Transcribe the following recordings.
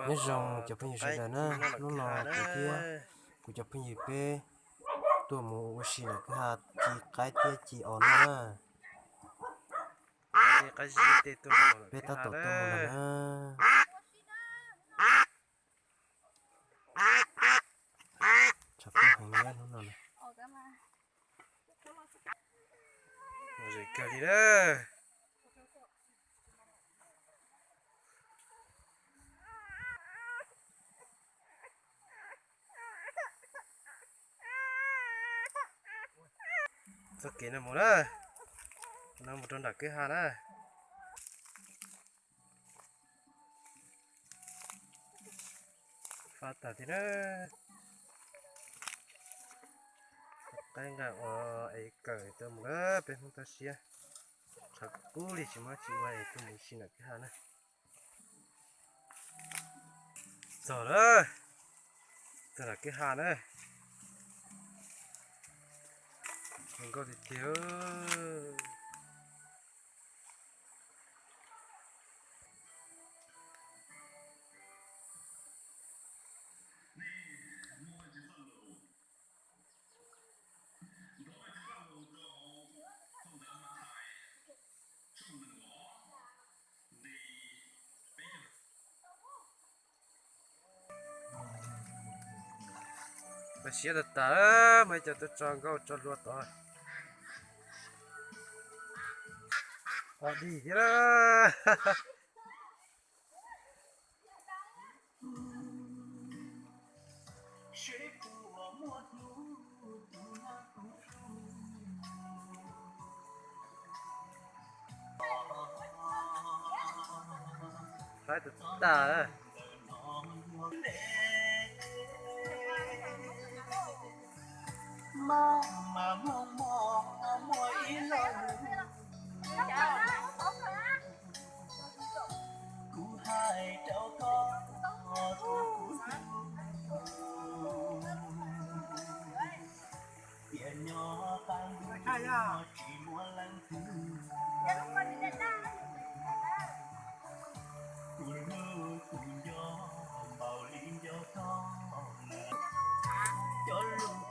Nyob zoo cov phooj ywg sawv daws na, hnub no kuv thiab kuv cov phooj ywg peb tuaj mus ua si nram kwj ha ci qaib thiab ci os noj na. Peb tab tom tuaj mus no na. Tshav kub heev na hnub no na. Zoo kawg li na. Txoj kev no mus na, no mus rau nram kwj ha na. Fab tas tiag na. Qaib nqa ua es kawm tuaj mus lawm, peb Hmoob toj siab. Tshav kub li tsis muaj tsis ua es tuaj mus ua si nram kwj ha na. Txog lawm, txog nram kwj ha na. Zoo nkauj tiag tiag. Peb siab tas tas, muaj ib co tuaj tso nkauj tso hlua tod. Os dig thiab. Faib tas tas.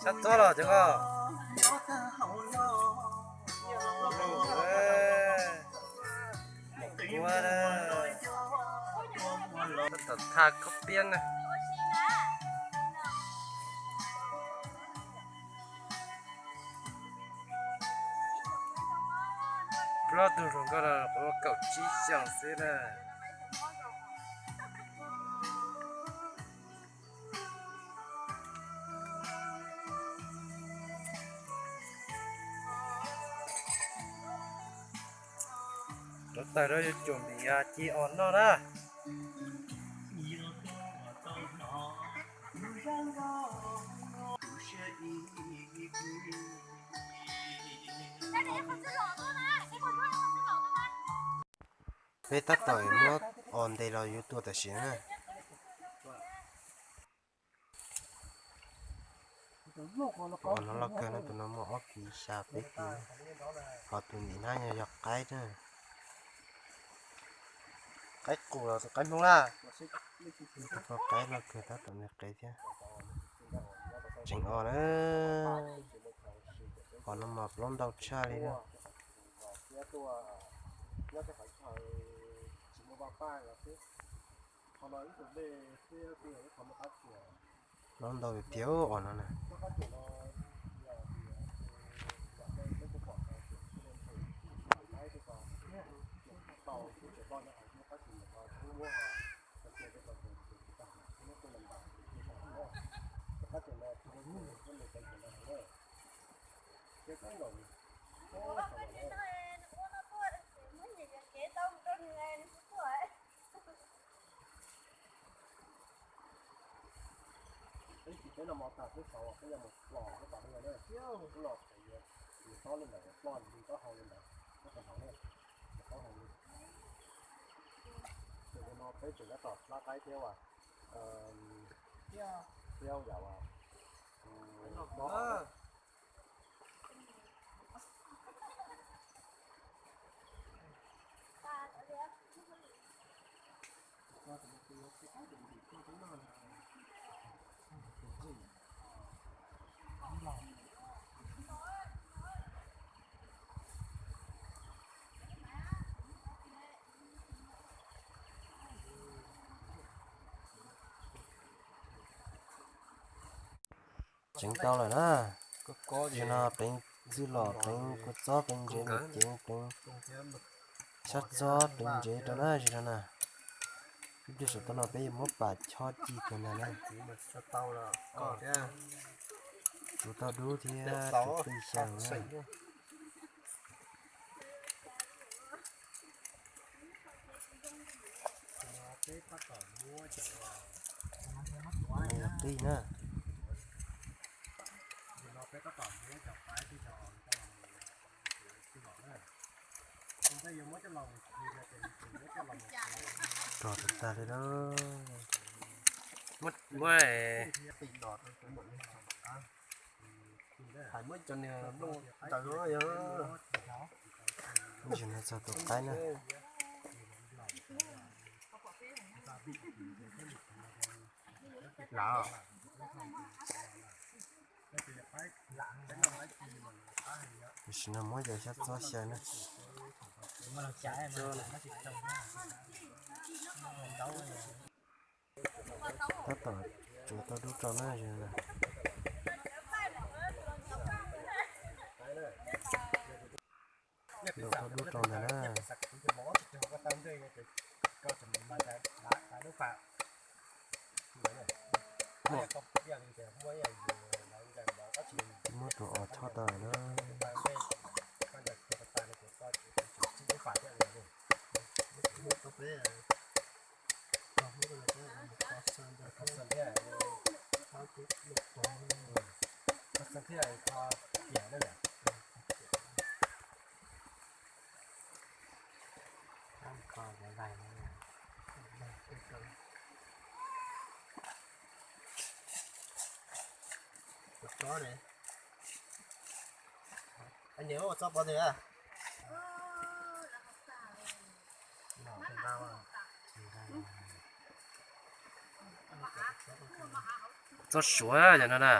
Sab txob los cov ko. Ua, tab tom tha khob piab na. Plaub tug hluas nkauj no kuv muaj kaum tsib xyoos xwb na. Rau taws rau yuav cuam npim ci os noj na. Peb tab tom muab os ntes los yuav tua tam sim na. Os no loj kawg na, tus no muaj ob kis xya peb kis na. Ho tus ntim hnab no yog qaib na. Qaib qus los tus qaib Hmoob na. Tus qaib loj kawg tab tom nqis qev thiab. Tseem os na. Qhov no mas plaub ntau tshaj li na. Plaub ntau tiag os no na. Peb tsis peb no mov tag peb xauv peb yuav mus plos peb tas peb yuav na. Peb los tsev yuav, yuav tob li ntawd, yuav ploj li taub hau li ntawd, peb qhov hauv na, taub hau li. Ces tus no peb tseem tab tom hlab qaib thiab as, thiab yam as, Tseev tau lawm na. Zaum no pleev ntxwj los, pleev kua txob, pleev ntsev, pleev cev, pleev sab txob, pleev ntsev rau na, zaum no na. Ib pliag saum toj no peb yuav muab pam chob ci kiag ntag na. Tsuav tau dub thiab tsuav pej xyaw na. Qij na. Rog tag tag li na. Muab, muab, hais muab cov niag nplooj daws no yog. Ib ntsis no txog tus qaib na. Lawm. Tam sim no muab cov xyab txob xyaw na. Tab tom tsuav tau dub rau na. Tsuav tau dub rau ntag na. Muab tus os chob tau lawm na. Txob suav cov no na.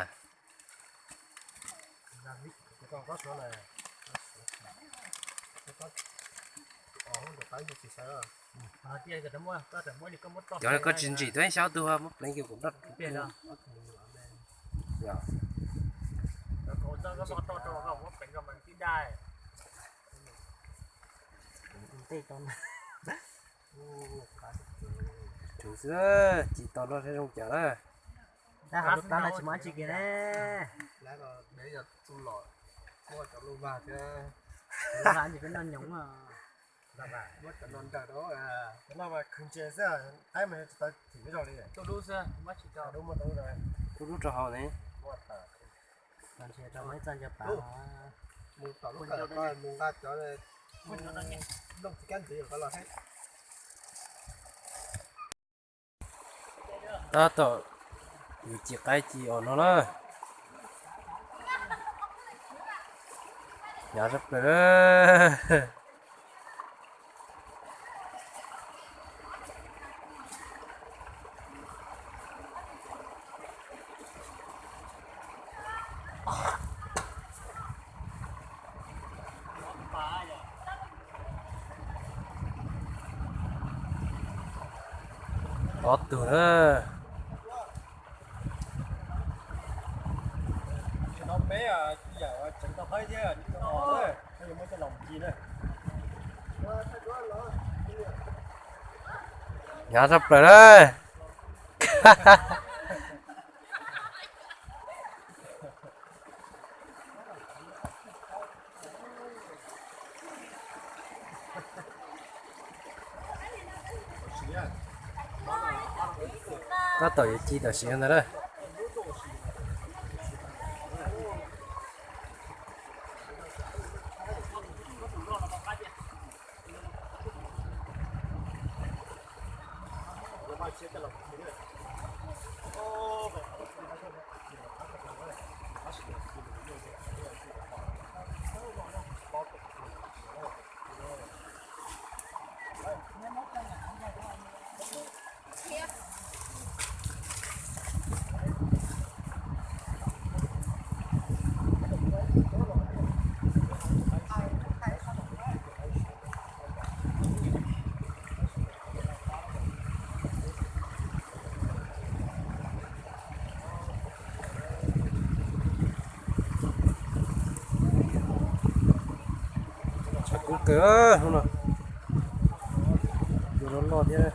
Cov koj tsis ntsim tuaj xyab tug muab pleev kiag kuv nroj. Tsuav xwb, ci tau noj thiab zoo cas na. Tab hauv lub plab no tsis muaj dab tsi kiag ne. Lub plab ntsis peb noj nyoos. Tub dub rau hauv ne. Tab tom yuav ci qaib ci os no na. Hnyav tshaj plaws. Ob tug na. Hnyav tshaj plaws na. Tab tom yuav ci tam sim ntawd na. Tshav kub kawg hnub no, cua loj loj thiab.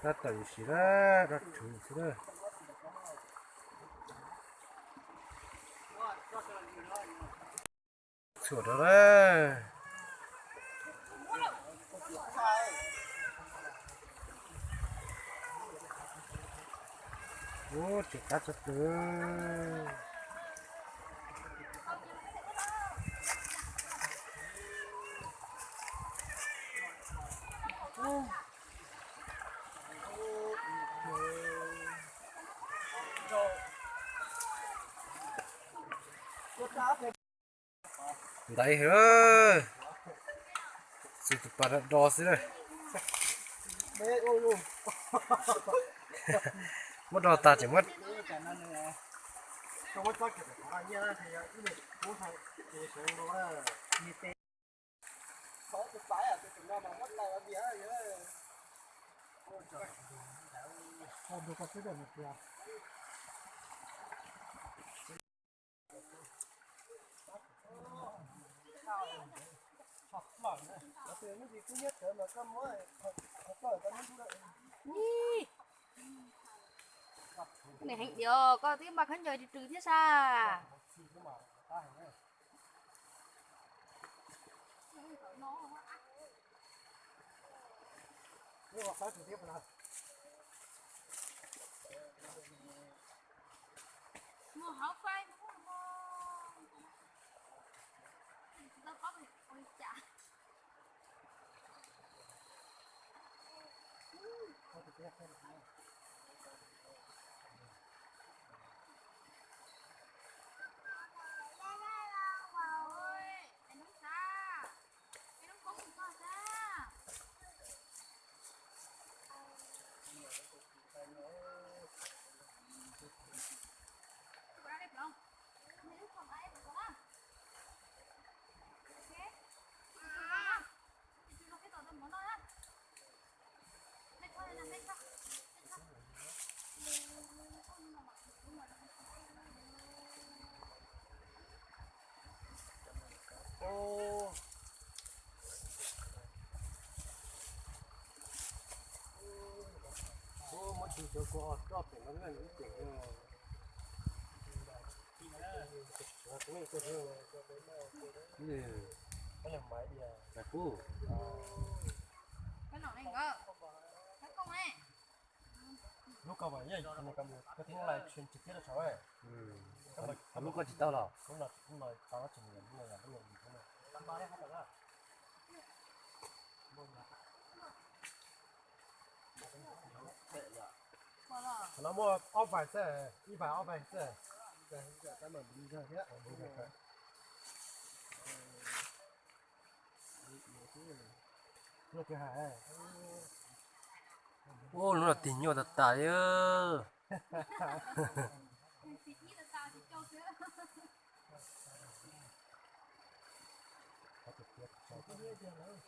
Tab tom yus siv lawm, roj rhwv xwb lawm. Txhuam rau lawm. Ub, tsis qab txog tus. Ntaiv heev, txi tus pas do do xwb na. Muab do tag tseem muab. Nim heev dios, koj twb npaj khaub ncaws rws rws thiab sas. Muab tsis cov kua roj pem no ib cem. Lub koj mas yeej, koj thiaj li tshwm tseg thiab rau saud. Lub koj tsis tau los? Qhov no muaj ob fais xwb, ib fais ob fais xwb. Ub, lub no tig nyuaj tas tas li.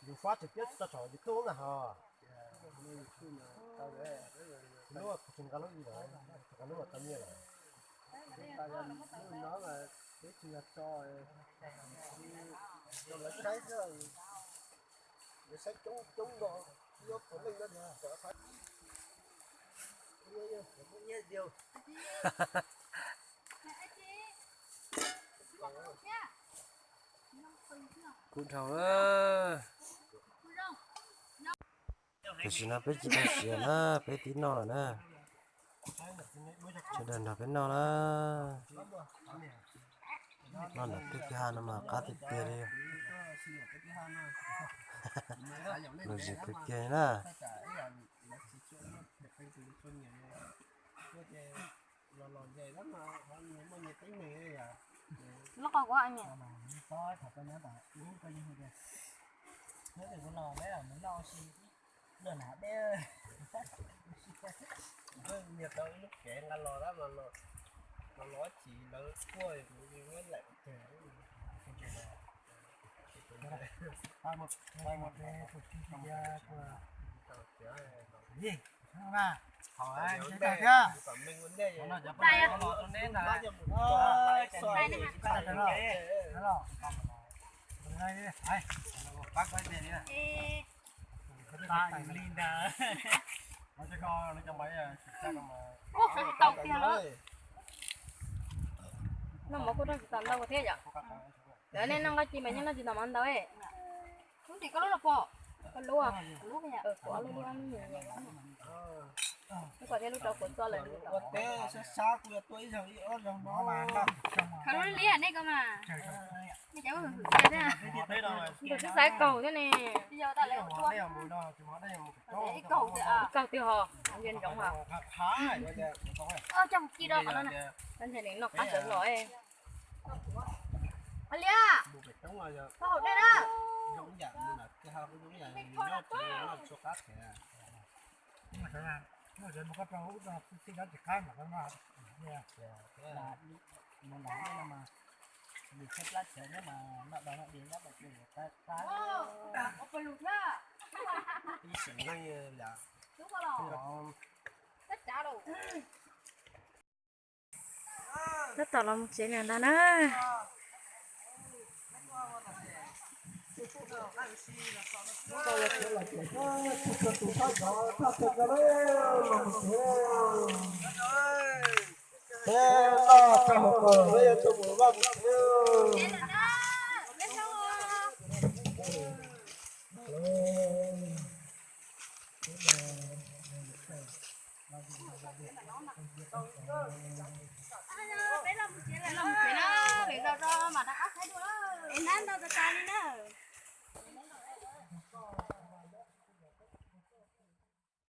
Yus fab tseem pib tso saum YouTube na ho. Lub tsis nqa lub i lawm, nqa lub tau nyiaj lawm. Lub no mas peb tsis yog tso, lawv saib xwb, lawv saib coob coob no, tsis yog puav leej no. Kuv dhau. Tam sim no peb tsis tau siav na, peb twb noj lawm na. Sawv daws nrog peb noj na. Noj nram tej kwj ha no mas qab tiag tiag li. Lom zem kawg kiag na. Lub qhov kuv niam tau ib lub kev nqa los, los los tsis lawv kuaj kuv li muab laim teg. Ua, tau tiag lawm. Noj mov kuj noj tsis tau ntau thiab yom. Lawv nej noj nqaij ci mas yeej noj tsis tau mov ntau. Lub tim koj lub los pom. Koj lub, koj lub, koj lub, lub kom thiab lub rau kuv txo lawm. Ua teb sab sab kuv yuav tua ib zaug ib ob zaug no. Khaws lub liab nej ko mas. Nej cov hwm hwm thiab. Tus twb xaiv kaug thiab ne. Ib kaug tiag, ib kaug tiag ho. Ntsoov ho. Coj mus ci rau qhov no na. Noj qab sawv los. Liab, koj haus dej na. Tab tom los mus tsev lawm ntag na. Peb los mus tsev na, pem no pem zos tso mam rov qab saib dua. Es nab ntau tas tas li na.